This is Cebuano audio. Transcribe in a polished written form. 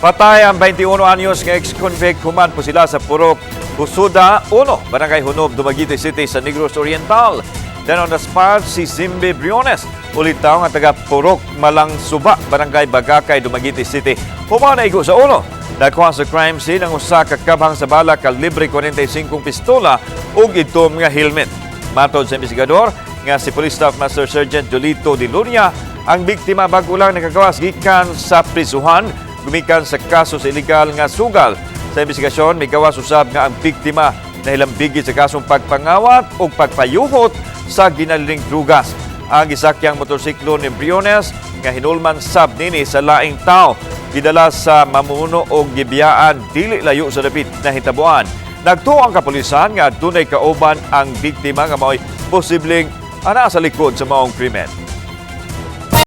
Patay ang 21 anyos nga ex-convict human pusila sa Purok Husuda 1, Barangay Hunob, Dumaguete City sa Negros Oriental. Dead on the spot si Zimbe Briones, ulitaw nga taga Purok Malang Suba, Barangay Bagakay, Dumaguete City. Human naigo sa ulo. Nakuha sa crime scene ang usa ka kabhang sa bala kalibre 45 pistola ug itom nga helmet. Matod sa investigador nga si Police Staff Master Sergeant Jolito De Lunia, ang biktima bag-o lang nakagawas gikan sa prisuhan gumikan sa kaso sa illegal nga sugal. Sa investigasyon, migawas usab nga ang biktima nahilambigit sa kasong pagpangawat o pagpayuhot sa ginaliling drugas. Ang gisakyang motorsiklo ni Briones nga hinulman sab nini sa laing tao gidala sa mamumuno og gibiyaan dili layo sa dapit nahitabuan. Nagtuo ang kapulisan nga dunay kauban ang biktima nga mao'y posibleng anaa sa likod sa maong krimen.